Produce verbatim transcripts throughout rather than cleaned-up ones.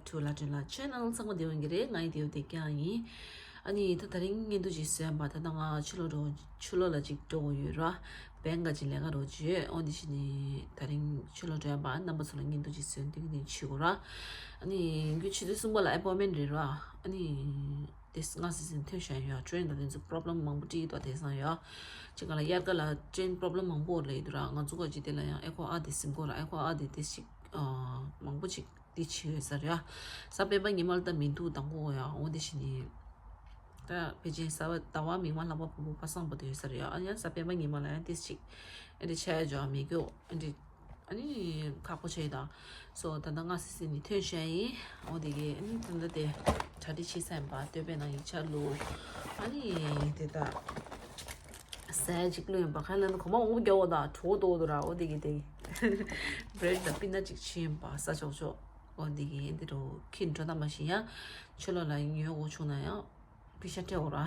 ཊུ་ལ་ཊུ་ལ་ཆེ་ནལ། ཚང་མ་བདེ་པོ་ཡིན་གྱི་རེད། ང་ཡི་བདེ་པོ་བདེ་རྐྱང་ཡིན། ཨ་ནི་ད་དེ་རིང་བརྙན་ཐུང་ཅིག་བཟོས་ཡིན་པ། ད་ལྟ་ང་ཕྱི་ལོགས་འགྲོ། ཕྱི་ལོགས་ལ་ཅིག་འགྲོ་དགོས་ཡོད་ར། བེང་ག་ཅིག་ལས་ཀ་རོགས་བྱོས། འོ་འདི་བྱས་ནས་ད་རིང་ཕྱི་ལོགས་འགྲོ་ཡིན་པ། རྣམ་པ་ཚོ་ལ་བརྙན་ཐུང་ཅིག་བཟོས་འདུག་ནས་བྱེད་དགོས་ར། ཨ་ནི་ངས་ཆུ་ཚོད་གསུམ་པ་ལ་ཨེ་པོན་མེན་རེད་ར། ཨ་ནི་དེ་སྔ་སེ་སེ་ཐོན་བཞག་ཡོད། ཊེན་ད་དེ་ཚོ་པོ་རོབ་ལེམ་མང་པོ་འཕྲད་ཀྱི་འདུག་དེང་སང་ཡ། ཅིག་ག་ལ་དབྱར་ཁ་ལ་ཊེན་པོ་རོབ་ལེམ་མང་པོ་སླེབས་ཀྱི་འདུག་ར། ང་ཚོ་ག་ཅིག་དེ་ལ་ཡང་ཨེ་ཁོ་ཨ་དེ་ཟིན་གོ་ར། ཨེ་ཁོ་ཨ་དེ་དེ་ཞིག་ཨ། མང་པོ་ཅིག་དེ་བྱས་ཡོད་ས་རེད་ཡ། གཟའ་སྤེན་པ་ཉི་མ་ལ་ད་མི་འདུག་དང་པོ་ཡ། འོ་དེ་བྱས་ནས་ད་ཕལ་ཆེར་གཟའ་ཟླ་བ་མིག་དམར་ལྷག་པ་ཕུར་བུ་པ་སངས་པ་དེ་ཡོད་ས་རེད་ཡ། ཨ་ཡང་གཟའ་སྤེན་པ་ཉི་མ་ལ་ཡང་དེ་ཞིག་ཨེ་འདྲ་ཆགས་ཡ་ཅོ་མི་འགྱོ་ཨེ་འདྲ། ཨ་ནི་ཁག་པོ་བྱས་དང་། སོ་ད་ལྟ་སྔ་སེ་སེ་ནས་ཐོན་བཞག་ཡིན། འོ་དེ་གས་ཨ་ནི་ད་ལྟ་དེ་གྲ་སྒྲིག་བྱས་ཚར་ཡིན་པ། སྟོད་པའི་ནང་ཡིག་ཆ་བླུགས། ཨ་ནི་དེ་ད་ཟས་ཅིག་བླུགས་ཡིན་པ། ག་ལ་ན་གོ་མ་འོང་རྒྱག་འོ་ད་གྲོད་ཁོག་ལྟོགས་འདུག་ར། འོ་དེ་གས་དེ་བྷི་རེཌ་དང་པི་ནཊ་ཅིག་ཕྱིས་ཡིན་པ། ཟ་ཆོག་ཆོག་འོ་དེ་གས་འདི་འགྲོ་ཁྱིམ་འགྲོ་ད་མ་ཤེས་ཡ། ཕྱི་ལོགས་ལ་ཉོ་དགོས་བྱུང་ན་ཡང་པེ་ཤ་སྤྲད་འོ་ར།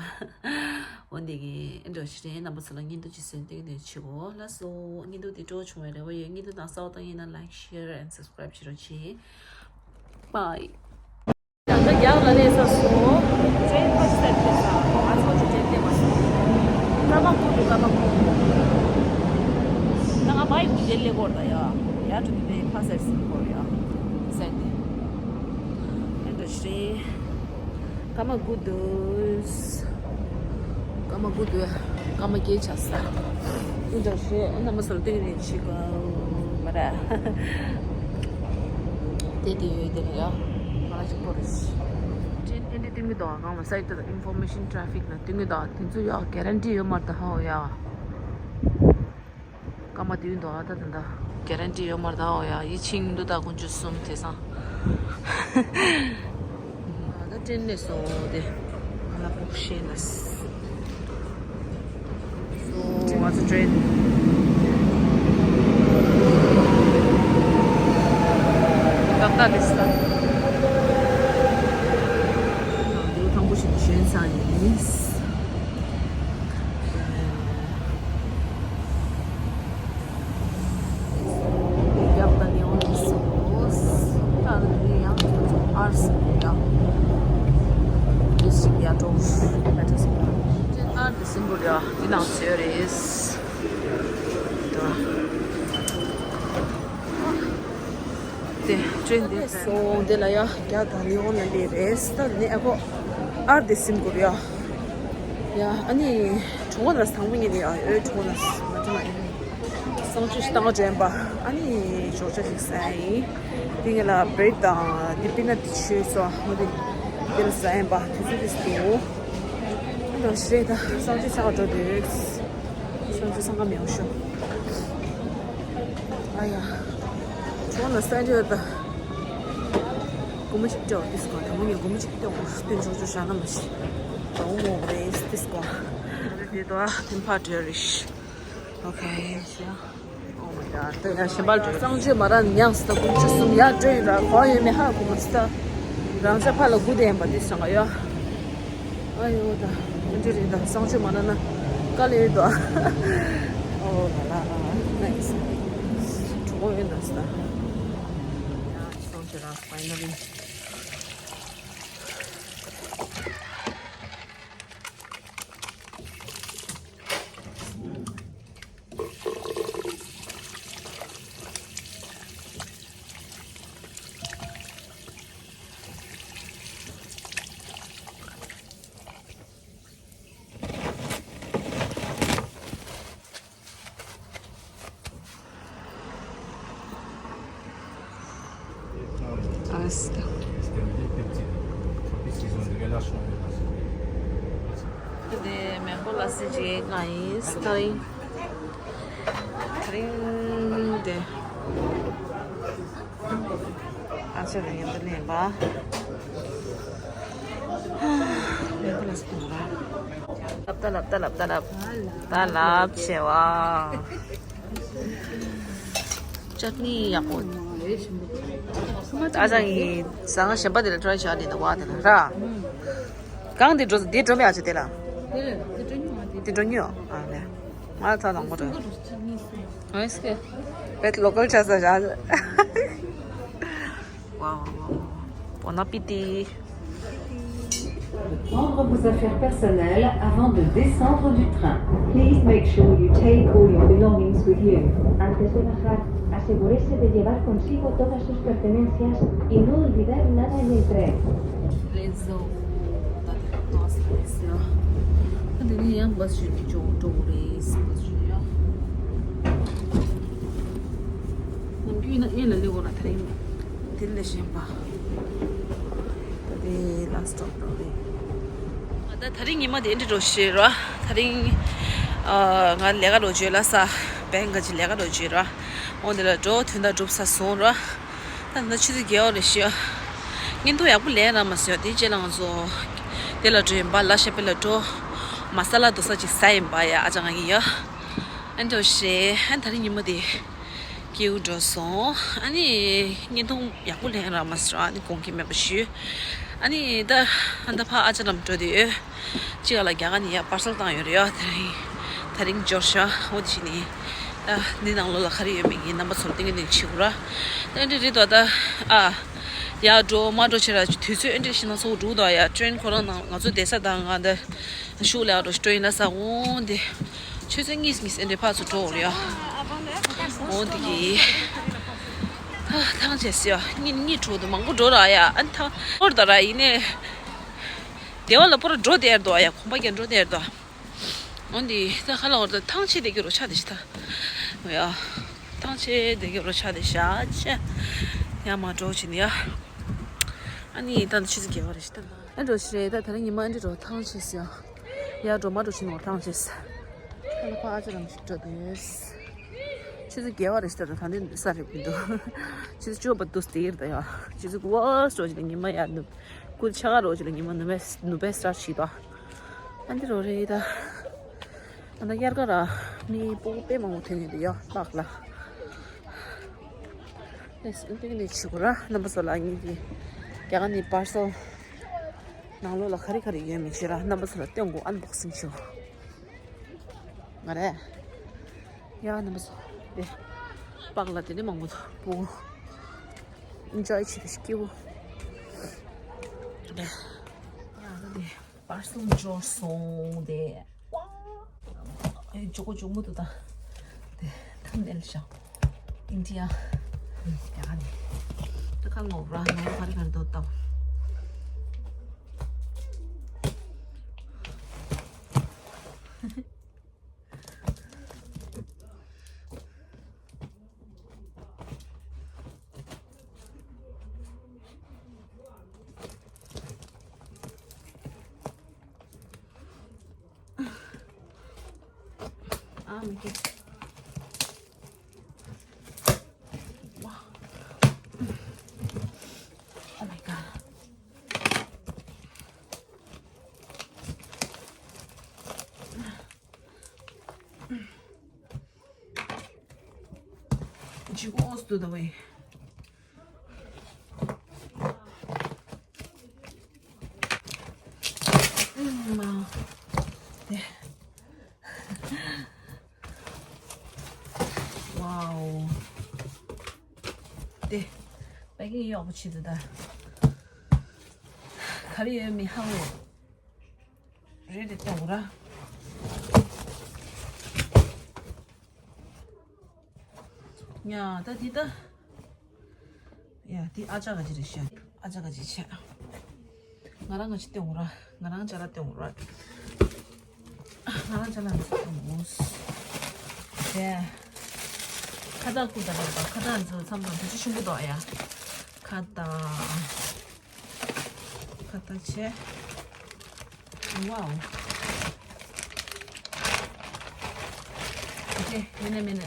འོ་འདི་གི་ཨེ་འགྲོ་ཞིག་རེད། རྣམ་པ་ཚོ་ལ་བརྙན་ཐུང་ཅིག་བཟོས་འདུག་ནས་བྱེད་གོ། ལགས་སོ། བརྙན་ཐུང་འདི་སྤྲོ་བྱུང་བའི་རེ་བ་ཡོད། བརྙན་ཐུང་དང་གསར་པ་བཏང་ཡིན་ན་ལའིཀ་ཤེར་ཨེན་སབ་སི་ཀ་རའིབ་བྱེད་རོགས་གྱིས། པའི། ད་ལྟ་རྒྱག་ལ་སླེབས་ས་སོ། ཊེན་ཕར་སི་ཊེ་ཤན་ལ་སླེབས་ས། ང་ཚོ་ཅིག་ཊེན་སླེབས་མ་སོང་། ཀརྨ་གུ་རུ། ཀརྨ་གུ་རུ། ད་ང་བའི་གུ་རུ་ལ་སླེབས་ཀྱི་ཡོད་ད་ཡ། ཡ་ཊུ་ཌེ་ཕར་སི་ཊེ་ཤན་ལ་སླེབས་ཀྱི་ཡོད་ཡ། སེ་ཌི། ཨེ་འདྲ་ཞིག་རེད། ཀརྨ་གུ་རུ། ཀརྨ་གུ་རུ། ཀརྨ་སྐྱེས་ཆགས་ས། ཨེ་འདྲ་ཞིག་རེད། རྣམ་པ་ཚོ་ལ་སྟོན་རེ་བྱེད་གོ་མ་རེད། དེ་དེ་ཡོད་དེ་ལ་ཡ། ང་ལ་ཅིག་པོ་རེད། ཅན་ཨེ་འདྲ་སྟོན་གྱི་འདུག་ཨ། གང་ལ་སའིཌ་དུ་ཨིན་ཕོར་མེ་ཤན་ཊ་རེ་ཕིག་ལ་སྟོན་གྱི་འདུག་དེ་ཚོ་ཡ་གེ་རན་ཊི་ཡོད་མ་རེད་ད་ཧ་འོ་ཡ། སྐར་མ་བདུན་འདུག་ཨ། ད་ད་ད་གེ་རན་ཊི་ཡོད་མ་རེད་ད་ཨོ་ཡ། ཡིད་ཆེས་འདུག་ད་དཀོན་མཆོག་གསུམ་དེང་སང་། ད་ཊེན་སླེབས་སོང་དེ། ང་ལ་ཕོག་ཤེས་ལ། སོ་ང་ཚོ་ཊེན། ད་ད་སླེབས་སོང་། དེ་དང་པོ་ཞིག་ཏུ་ཞོན་ཚར་ཡིན། རྒྱབ་ད་ནི་འོང་སོང་། ད་ནི་ཡང་ཨར་སི་ཡ། ཌིས་ཊྲིག་ཡ་ཏོ་མེ་ཊོ་སི་པ། ཨར་ཌི་སིམ་བྷོལ་ཡ་འདི་ནང་བཟོས་རེད། དེ་ཊེན་དེ་སོང་། དེ་ལ་ཡ་རྒྱ་དང་ལི་འོང་ལ་སླེབས་རེད། ད་ནི་ཨ་ཁོ་ཨར་ཌི་སིམ་བྷོལ་ཡ། ཡ་ཨ་ནི་གྲོང་བ་ལ་ཚང་མ་ངེད་ནི་ཨ་ཨོའི་གྲོང་བ་ལ་མ་གྲོང་བ་ཡིན། གསང་སྤྱོད་ཞིག་བཏང་བ་དྲན་པ། ཨ་ནི་ཞོགས་ཇ་ཞིག་ཟ་ཡིན། དེ་ངེད་ལ་བྷི་རེཌ་དང་དེ་པི་ནཊ་དེ་ཆུ་སོ་ཨ་དེ་དེ་ལ་ཟ་ཡིན་པ། དེ་ཚོ་དེ་སྟེ་འོ། ཨ་ནི་ཞེས་ད་གསང་སྤྱོད་ཚ་ག་འགྲོ་འདུག་གསང་སྤྱོད་ཚང་ཀ་མེའོ་ཤོ། ཨ་ཡ། གྲོང་ལ་གསང་སྤྱོད་ད། སྒོར་མོ་གཅིག་སྤྲད་འོང་དེ་སྐོར། དང་པོ་ངས་སྒོར་མོ་གཅིག་སྤྲད་འོང་། སྟོན་ཆོག་ཆོག་བཞག་ན་མ་ཤེས། ད་འོང་འོང་རེད་དེ་སྐོར། དེ་དོ་ཨ་ཐིམ་ཕ་ཊེ་རི་ཤི། ཨོ་ཁེ། ཨོ་མའི་གྷོཌ། ད་ཡང་གཞན་པ་ལ་སྤྲོད། གསང་སྤྱོད་མ་རག་ན་མྱངས་སོང་། དཀོན་མཆོག་གསུམ། ཡར་འགྲོ་ཡིན་ར། གང་ཡོད་མེད་ཧ་གོ་མ་སོང་། ད་རང་ཅག་ཕར་ལ་སྒུག་བསྡད་ཡིན་པ་དེ་བྱུང་ཡ། ཨ་ཡོ་ད་དཀོན་མཆོག་རེད། ད་གསང་སྤྱོད་མ་རག་ན་དཀའ་ལས་ཡོད་དོ། ཨོ་ལ་ལ་ལ་ལ་ནའིས། གྲོད་ཁོག་ཡོད་ན་ས། ཡ་གསང་སྤྱོད་རག་ཕའི་ནལ་ལི། དེ་མེང་གོ་ལ་སི་ཅིག་ང་ཡིན་སི་ཏོ་ཡིན། དེ་རིང་དེ། ཨ་ཅག་ལ་ཡོད་པ་ལེན་པ། མེང་གོ་ལ་སི་ཏོ་ཡིན་པ། ལབ་ད་ལབ་ད་ལབ་ད་ལབ། ད་ལབ་བྱེད་བ། ཅཊ་ནི་ཡག་པོ། ཨ་ཅག་གིས་ཟ་ཁང་གཞན་པ་དེ་ལ་ཊ་རའི་བྱ་དེ་ད་བ་དེ་ལ་ར། གང་དེ་འགྲོ་དེ་འགྲོ་མེད་ཨ་ཅག་དེ་ལ། དེ་འགྲོ་ཉོ་ཨ་ལེ། ང་ཚ་དང་པོ་འགྲོ། ཨ་སྐད། བེད་ལོ་ཀལ་ཆ་ས་བྱ། ཝའོ་ཝའོ་ཝའོ། Bon appétit. Prendre vos affaires personnelles avant de descendre du train. Please make sure you take all your belongings with you. Antes de bajar, asegúrese de llevar consigo todas sus pertenencias y no olvidar nada en el tren. Let's go. ད་ལྟ་ཏོག་ཙམ་རེད་ཟེར། ད་འདི་ནས་ཡང་བྷ་སི་ཞིག་འགྲོ་འགྲོ་དགོས་རེད། བྷ་སི་ཞིག་ཡ། ནམ་རྒྱུན་ན་ཨེ་ལ་ལེ་འོ་ན་དེ་རིང་དེ་ལས་གཞན་པ། ད་དེ་ལ་སི་ཊོབ་འགྲོ་རེད། ད་དེ་རིང་ཉི་མ་དེ་འདྲ་འགྲོ་ཤེས་ར། དེ་རིང་ཨ་ང་ལས་ཀ་འགྲོ་བརྗོད་ལ་ས་བེང་ག་ཅི་ལས་ཀ་འགྲོ་བརྗོད་ར། འོ་འདི་ལ་འགྲོ་དོན་དག་འགྲུབ་ས་སོང་ར། ད་ད་ཆུ་ཚོད་བརྒྱད་པ་རེད་ཤག་བརྙན་ཐུང་ཡག་པོ་ལེན་རག་མ་སོང་། དེ་རྗེས་ལ་ང་ཚོ་དེ་ལ་འགྲོ་ཡིན་པ། ལ་ཤ་པེ་ལ་འགྲོ། མ་ས་ལ་དོ་ས་ཅིག་ཟ་ཡིན་པ་ཡ། ཨ་ཅག་ང་གཉིས་ཡ། ཨ་འདྲ་བྱས་ཨ་ད་རིང་ཉི་མ་དེ་སྐྱིད་པོ་འགྲོ་སོང་། ཨ་ནི་བརྙན་ཐུང་ཡག་པོ་ལེན་རག་མ་སོང་། ཨ་ནི་དགོངས་འགལ་མེད་པ་ཞུ། ཨ་ནི་ད་ཨ་ད་ཕ་ཨ་ཅག་རམ་འགྲོ་དེ་ཡོད། ཅི་ག་ལ་རྒྱ་གར་ནས་ཡ་པར་སལ་བཏང་ཡོད་རེད་ཡ། དེ་རིང་དེ་རིང་འབྱོར་ཤག་འོ་དེ་བྱས་ནས་ད་འདི་ནང་ལོགས་ལ་ག་རེ་ཡོད་མེད་ཀྱི་རྣམ་པ་ཚོར་ཏིང་ངེ་ཏིང་བྱེད་དགོས་ར། ད་འདི་རེད་དོ། ད་ཨ་ཡར་འགྲོ་མར་འགྲོ་བྱེད་ར། དུས་ཚོད་ཨེ་འདྲ་ཞིག་ན་ཚོགས་འགྲོ་དོ་ཡ། ཊེན་ཁོ་རང་ནང་ང་ཚོ་བསྡད་ས་དང་ང་འདི་ཤུགས་ལ་འགྲོ་ཤི་འགྲོ་ཡིན་ན་ས་འོང་དེ་ཆུ་ཚོད་གཉིས་གཉིས་ཨེ་འདྲ་ཕར་ཚུར་འགྲོ་དགོས་རེད་ཡ། འོང་དེ་གི་ད་ཐང་ཆད་སི་ཡ། གཉིད་གཉིད་འཕྲོག་དུ་མང་པོ་འགྲོ་ར་ཡ། ཨ་ནི་ཐང་འོར་ད་ར་ཡིན་ནས། སྡེ་བ་ལ་པོ་ར་འགྲོ་དེར་དོ་ཡ། གོམ་པ་རྒྱག་འགྲོ་དེར་དོ། འོན་ཏེ་ད་ཁ་ལ་འོར་ད་ཐང་ཆད་དེ་གི་རོ་ཆ་དེ་ཤི་ད། ཡ། ཐང་ཆད་དེ་གི་རོ་ཆ་དེ་ཤ་ཆེ། ཡ་མ་འགྲོ་ཆི་ནི་ཡ། ཨ་ནི་ད་ཆི་ཟིག་གེ་བ་རེ་ཤི་ད། ཨ་འགྲོ་ཤི་རེ་ད། ད་རིང་ཉི་མ་ཨ་འདྲི་རོ་ཐང་ཆད་སི་ཡ། ཡ་འགྲོ་མ་འགྲོ་ཆི་ནོ་ཐང་ཆད་སི། ཁ་ལ་ཕ་ཨ་ཅག་རང་ཤི་འགྲོ་དེ། ཆི་ཟིག་གེ་བ་རེ་ཤི་ད། ད་འདི་ས་རེ་པི་འདུག་ཆི་ཟིག་ཅོ་བ་དུས་དེ་ཡིར་ད་ཡ། ཆི་ཟིག་ཝ་སོ་ཅི་ནི་ཉི་མ་ཡ་ནུབ། ཀུ་ཆ་ག་རོ་ཅི་ལ་ཉི་མ་ནུབ་པའི་ནུབ་པའི་སི་ཊར་ཊི་བྱེད་དོ། ཨ་འདི་རོ་རེད་ད། ཨ་ན་དབྱར་ཁ་ར་མི་སྤུ་གུ་དཔེ་མང་པོ་ཐོན་ཡོད་དེ་ཡ་པག་ལ། ཨེ་སི་ཨན་པི་ཀི་ནི་ཆི་གུ་ར་རྣམ་པ་ཚོ་ལ་ངེད་ཀྱི་རྒྱ་གར་ནི་པར་སལ་ནང་ལོགས་ལ་ག་རེ་ག་རེ་ཡོད་མེད་ཅི་ར་རྣམ་པ་ཚོ་ལ་སྟོན་དགོས། ཨན་བོག་སིང་ཆོ་ང་རེད་ཡ། རྣམ་པ་ཚོ་དེ་པག་ལ་དེ་ནི་མང་པོ་འདུག་སྤུ་གུ་ཨིན་ཇོའི་བྱེད་དེ་སྐྱིད་པོ་རེད་ཡ། ད་དེ། པར་སེལ་འབྱོར་སོང་དེ། ཝ། ཨེ་ཇོ་ཀོ་ཇོ་མོ་དུ་ད། དེ་ཐམ་ནེལ་ཤག་ཨིན་ཌི་ཡ། ཡ་ནི། ད་ཁ་ངོ་ར་ངོ་ག་རེ་ག་རེ་དོ་ད། ཨ་མི་ཀེ། ཝ། Oh my god. ཇི་གོ་ཨོས་དུ་ད་ཝེ། ཨུམ་མ། དེ། ཝའོ། དེ། པེ་ཀིང་ཡག་པོ་བྱེད་དུ་ད། ག་རེ་ཡོད་མི་ཧ་གོ་རེད་དེ་ལྟ་བུ་ར། ཡ་ད་འདི་ད། ཡ་འདི་ཨ་ཅག་ག་ཅི་རེད་ཤག་ཨ་ཅག་ག་ཅི་བྱས། ང་རང་ག་ཅི་སྟོན་དགོས་ར། ང་རང་ཅ་ལག་སྟོན་དགོས་ར། ང་རང་ཅ་ལག་འདི་ཚོ་སྟོན་དགོས། དེ། ཁ་བཏགས་ཁུར་ད་རེད་པ། ཁ་བཏགས་འདི་ཚོ་མཚམས་མཚམས་བེད་སྤྱོད་ཆེན་པོ་འདུག་ཨ་ཡ། ཁ་བཏགས། ཁ་བཏགས་བྱས། ཝའོ། ཨོ་ཁེ། མེད་ནས་མེད་ནས།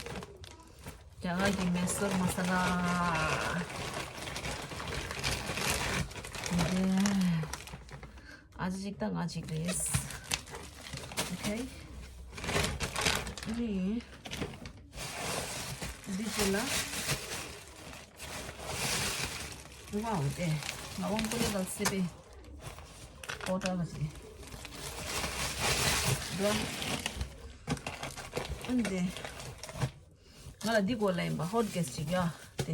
རྒྱ་གར་གྱི་མེ་སོར་མ་ས་ལ། འདི། ཨ་ཅག་གཅིག་དང་ང་གཅིག་རེད། ཨོ་ཁེ། ཨ་ནི། འདི་བྱས་ལ། ཝའོ་དེ། ང་དབང་ཀོ་ལེ་གལ་སི་པེ། པོ་ཏ་ག་ཅི། འགྲོ། ཨ་ནི་དེ། ང་ལ་འདི་དགོས་ལ་ཡིན་པ་ཧོ་ཊི་གེ་སི་ཅིག་ཡ། དེ།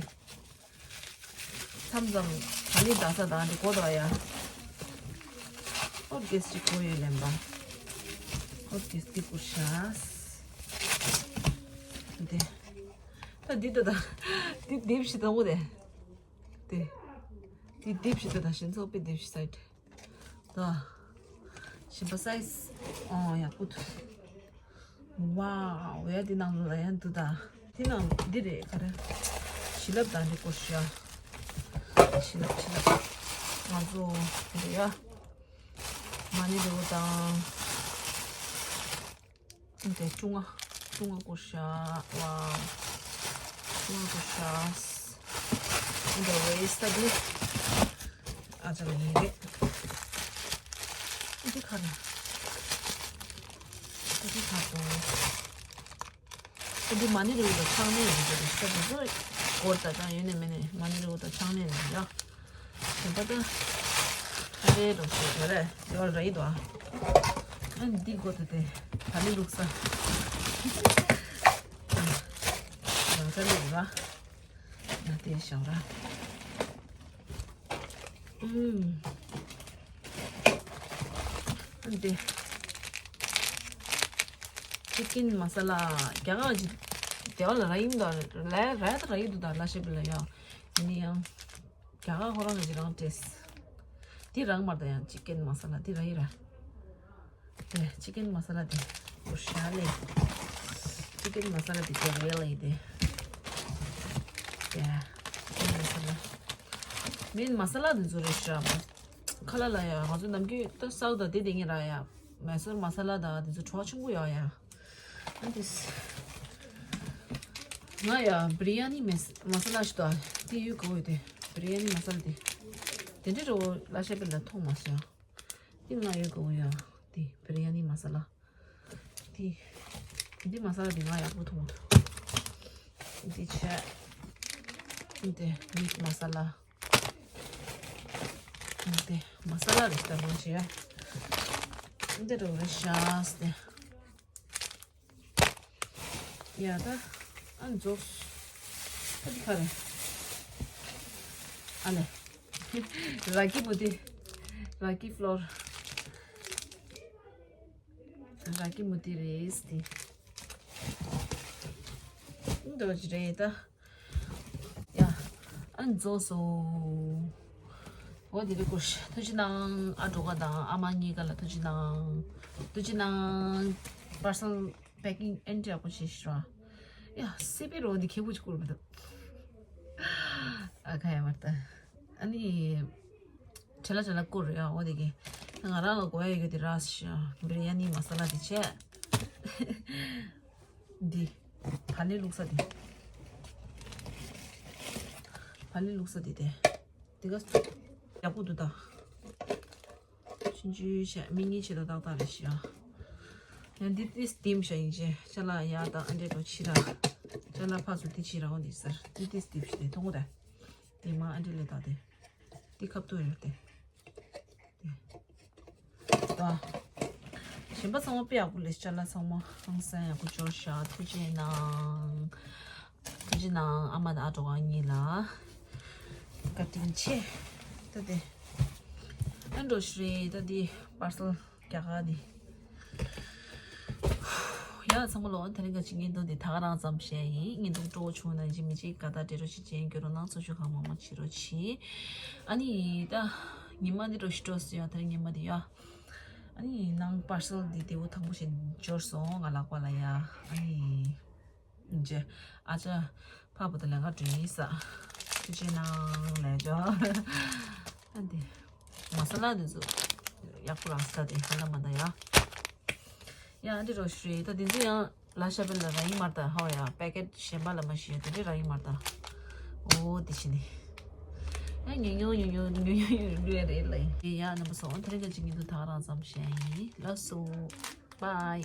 མཚམས་མཚམས་ ཨ་ནི་ད་ས་དང་འདི་གོ་དོ་ཡ། ཨོ་གེས་ཅིག་གོ་ཡོད་ལེན་པ། ཨོ་གེས་ཏི་ཀུར་ཤ། འདི། ད་འདི་ད་ད། འདི་འདི་བཞི་དང་པོ་དེ། དེ། འདི་འདི་བཞི་ད་ད་ཞིན་ཚོགས་པའི་འདི་བཞི་སའིད། ད། ཞིམ་པ་སའི་ཟི། ཨོ་ཡག་པོ་འདུག་ཝའོ་ཡ་འདི་ནང་ལ་ཡང་འདུག་ད། འདི་ནང་འདི་རེད་ག་རེ། བྱིན་རླབས་དང་འདི་སྐོར་ཤ། བྱིན་རླབས་བྱིན་རླབས། ང་ཚོ་འདི་ཡ། མ་ཎི་རི་བོ་དང་། འདི་ཀྲུང་ཨ། ཀྲུང་ཨ་སྐོར་ཤ། ཝའོ། ཀྲུང་ཨ་སྐོར་ཤ། འདི་རེད་ས་འདི། ཨ་ཅག་ཡིན་རེད། འདི་ག་རེ། འདི་ག་རེ། འདི་མ་ཎི་རི་བོ་དང་ཆང་ནས་ཡིན་རེད་ས་འདི་ཚོ། སྐོར་ད་ད་ཡོད་ནས་མེད་ནས་མ་ཎི་རི་བོ་དང་ཆང་ནས་ཡིན་ཡ། ཞིམ་པ་ད། ཨ་རེ་རོ་ཞེས་ཡོད་རེད་ཡོད་རེད་དོ། ཨ་འདི་གོ་ད་དེ། ད་ནི་ལུག་ས། ཡང་ས་ལུག་ར། ཡང་དེ་ཞང་ར། ཨུམ། ཨ་འདི། ཅི་ཀིན་མ་ས་ལ། རྒྱ་གར་གྱི་དེ་བ་ལ་ར་ཡིན་དོ། ལ་ར་ད་ར་ཡིན་དུ་ད་ལ་ཤེ་བི་ལ་ཡ། ཡིན་ནི་ཡང་། རྒྱ་གར་ཁོ་རང་གི་རང་ཏེས། འདི་རང་མར་ད་ཡང་ཅི་ཀིན་མ་ས་ལ་འདི་ར་ཡི་ར། དེ་ཅི་ཀིན་མ་ས་ལ་དེ། འུ་ཤ་ལེ། ཅི་ཀིན་མ་ས་ལ་དེ་ག་རེ་ལེ་དེ། དེ། ཅི་ཀིན་མ་ས་ལ། མིན་མ་ས་ལ་དེ་ཚོ་རེ་ཤ་མ། ཁ་ལ་ལ་ཡ་ང་ཚོ་ནམ་རྒྱུན་ད་སའུ་ད་དེ་དེ་ངེ་ར་ཡ། མེ་སོར་མ་ས་ལ་ད་དེ་ཚོ་བྲོ་བ་ཆེན་པོ་ཡ་ཡ། ཨ་འདི། ང་ཡ་བི་རི་ཡ་ནི་མེ་ས་མ་ས་ལ་ཞིག་ཏུ་ཨ་དེ་ཡོད་གོ་ཡོད་དེ། བི་རི་ཡ་ནི་མ་ས་ལ་དེ། དེ་འདྲའི་རོ་ལ་ཤ་པེ་ལ་མཐོང་མ་སོང་ཡ། དེ་ང་ཡོད་གོ་ཡ། དེ་བི་རི་ཡ་ནི་མ་ས་ལ། དེ། དེ་མ་ས་ལ་དེ་ང་ཡག་པོ་མཐོང་འདུག་དེ་བྱས། དེ་མིག་མ་ས་ལ། དེ་མ་ས་ལ་རེ་ལྟ་མ་བྱས་ཡ། དེ་རོ་རེ་ཤ་སྟེ། ཡ་ད། ཨ་ནི་རྫོགས། ཨ་འདི་ག་རེ། ཨ་ལེ། ར་གི་མུ་ཏི། ར་གི་ཕློར། ར་གི་མུ་ཏི་རེད་དེ། འདོ་ཅི་རེད་ད། ཡ། ཨ་ནི་རྫོགས་སོང་། འོ་དེ་རིང་སྐོར་ཐུགས་རྗེ་གནང་། ཨ་འགྲོ་ག་དང་ཨ་མ་གཉིས་ཀ་ལ་ཐུགས་རྗེ་གནང་། ཐུགས་རྗེ་གནང་། པར་སལ་པེ་ཀིང་ཨེ་འདྲ་ཡག་པོ་བྱས་ཤག་ར། ཡ་སི་པི་རོ་འདི་ཁེ་པོ་ཅིག་བསྐུར་མི་འདུག་ཨ་ཁ་ཡ་མར་ལྟ། ཨ་ནི། བྲེལ་ལ་བྲེལ་ལ་བསྐུར་ཡ་འོ་དེ་གི། ང་རང་ལ་དགོས་ཡ་ཡོད་དེ་ར་ཤག་བི་རི་ཡ་ནི་མ་ས་ལ་དེ་བྱས། འདི། བ་ལི་བླུག་ས་དེ། བ་ལི་བླུག་ས་དེ་དེ། དེ་ག་ཡག་པོ་འདུག་ད། ཆུང་ཆུང་བྱས་མི་གཉིས་བྱེད་དོ་ཏག་ཏག་རེད་ཤག་ཡང་འདི་ཏིས་ཏིམ་ཤ་ཡིན་ཅེ་ཅ་ལག་ཡག་དང་ཨ་འདྲེ་འགྲོ་ཕྱི་ར། ཅ་ལག་ཕ་སུ་ཏི་ཕྱི་ར་འོ་འདི་ཟེར་འདི་ཏིས་ཏིམ་ཤ་དེ་མཐོང་གོ་ད། དེ་མ་ཨ་འདྲེ་ལས་ད་དེ། འདི་ཁབ་ཏུ་ཡོད་དེ། ད། གཞན་པ་ཚང་མ་དཔེ་ཡག་པོ་ལས་ཅ་ལག་ཚང་མ་ཧང་སང་ཡག་པོ་འབྱོར་ཤག་ཐུགས་རྗེ་གནང་། ཐུགས་རྗེ་གནང་ཨ་མ་དང་ཨ་གྲོགས་གཉིས་ལ། བཀའ་དྲིན་ཆེ། ད་དེ། ཨ་འགྲོ་ཤི་རེད་ད་དེ་པར་སལ་རྒྱ་གར་དེ། ཡ་ཚང་མ་ལོ་དེ་རིང་ག་ཅིག་བརྙན་ཐུང་དེ་ད་ག་རང་ཙམ་བཤད་ཡིན། བརྙན་ཐུང་སྤྲོ་བོ་བྱུང་ན་ཡིན་གཅིག་མིན་གཅིག་དགའ་རྟགས་སྤྲད་རོགས་ཞེས་བྱས་རྒྱུ་རོ་ནང་ཚོ་ཆུ་གང་མང་མང་བྱེད་རོགས་གྱིས། ཨ་ནི་ད་ཉི་མ་འདི་འགྲོ་ཤི་འགྲོ་སི་ཡ་དེ་རིང་ཉི་མ་འདི་ཡ། ཨ་ནི་ནང་པར་སལ་འདི་བདེ་པོ་ཐང་པོ་ཞིག་འབྱོར་སོང་ང་ལག་པ་ལ་ཡ། ཨ་ནི་རྗེ་ཨ་ཅག་ཕ་བུ་དང་ལེན་ག་འགྲོ་ཡིན་ས། ཐུགས་རྗེ་གནང་ལས་འཇོ། ཨ་འདི་མ་ས་ལ་འདི་ཚོ་ཡག་པོ་རག་ས་དེ་ཧ་ལ་མ་ད་ཡ། ཡ་འདི་རོ་ཤི་རེད་ད་འདི་ཚོ་ཡང་ལ་ཤ་པེ་ལ་ར་ཡིན་མར་ད་ཧོ་ཡ་པེ་ཀེ་ཊི་གཞན་པ་ལ་མ་ཤི་ཡ་དེ་འདྲ་ར་ཡིན་མར་ད། ཨོ་དེ་ཤི་ནི། ཡ་ཉོ་ཉོ་ཉོ་ཉོ་ཉོ་ཉོ་ཉོ་ཉོ་རེད་ལ་ཡ། ཡ་ནམ་པ་སོང་དེ་རིང་ག་ཅིག་ཉིན་དུ་ད་ག་རང་ཙམ་བཤད་ཡིན་ལགས་སོ། Bye.